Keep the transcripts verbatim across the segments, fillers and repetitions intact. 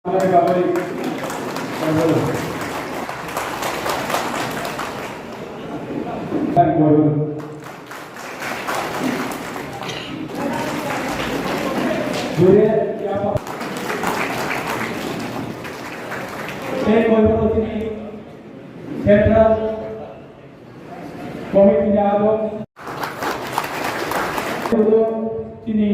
Central Committee ni adong chini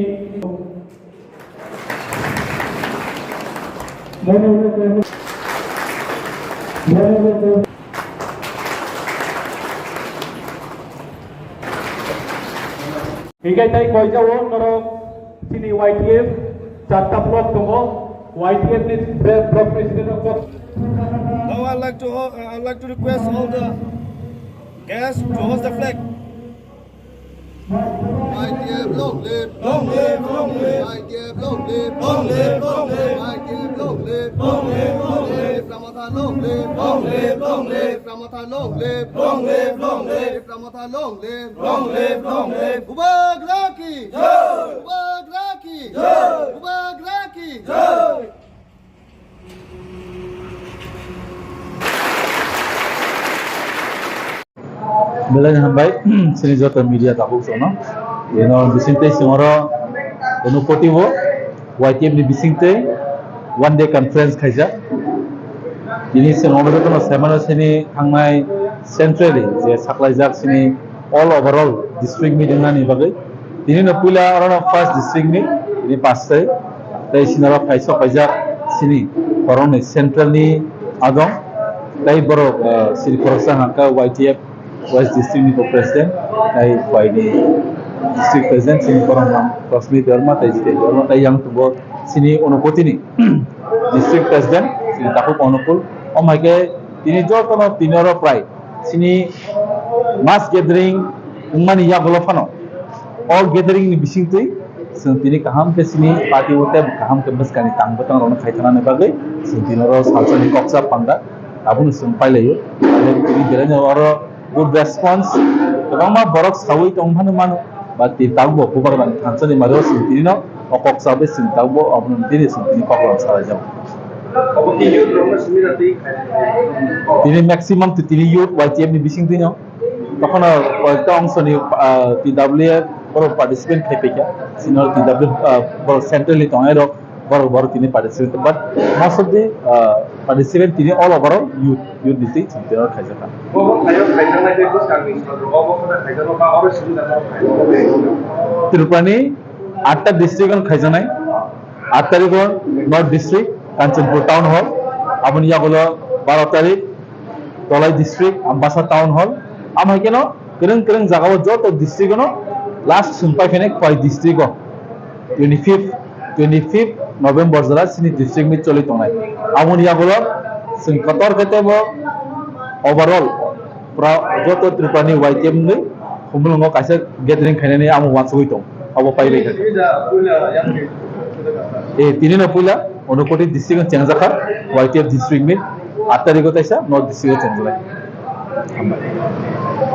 Hikai tai koijao norok chini Y T F charta block tongo, Y T F ni pre-, block president rok. Now I'd like to, uh, I'd like to request all the guests to host the flag. Y T F long live, long live, long live. Y T F long live, long live, long live. Y T F long live, long live, long live. Tipra Motha long live, long live, long live. Tipra Motha long live, long live, long live. Tipra Motha long live, long live, long live. Bubagra ki jai. Bubagra ki jai. Bubagra ki jai. Belai hambai, chini joto media tabuk sono. Ino bisingtwi chwng oro Unakoti o Y T F ni bisingtwi one day conference khaijak. Tini chwng oro jotono saimano chini thangnai centrally je saklaijak chini all overall district meeting nani bagwi. Tini no puila orono first district ni, tini pastai, tei sinaro phaisa paijak sini borokni central ni adong, tei borok, ah, sini khoroksa hwnkha Y T F West District ni bo president, tei phaini district president sini borok nang Rosmi Debbarma tei Jiten Debbarma tei yang tongo sini Unakoti ni district president sini Takhuk Onukul. Omo hai khe tini jotono tini oro prai sini mass gathering wngmani yagulo phano o gathering ni bisingtwi chwng tini kaham khe sini party o tei kaham khe bwskangni tang bwtang rokno khaithanani bagwi chwng tini oro salsani koksa panda abono chwng pailaio. Tini belai no oro good response, kwbangma borok saui tong phano mano, ba tini tabukbo bubagrani thansani mario chwng tini no o kok chabai chwng tabukbo abono tini chwng tini kok rok salaijak. Obo khe youth rokno simi na twi khai. Tini maximum to tini youth Y T F ni bising twi no. Tokhono koyekta ongsoni, ah, T W F borok participant khai paikha. Senior T W F, ah, borok central ni tongnai rok borok borok tini participant. But most of the, ah, participant tini all overall youth, youth ni twi chwng tini khaijak kha. Obo khaijak khaijaknai tei bwskangni salo obo kheno khaijakno ba oro simi na borok khaijakno. Tripura ni atta district o khaijaknai. Aat tarikh o North District, Kanchanpur Town Hall, aboni yagulo baro tarikh, Dholai District, Ambasa Town Hall, amo hai kheno kwrwng kwrwng jagao joto district ono last chwng pai phainai koi district o twenty fifth, twenty fifth November jora chini district meet choli tongnai. Aboni yagulo chwng kotor khe teibo overall Pra-, joto Tripura ni Y T F ni Khumulwngo kaisa gathering khainani amo uansugui tong, abo pai bai kha. Eh, tini no puila Unakoti district o chengjakha, Y T F district meet, aat tarikh o taisa North District o chengjakha. Hambai.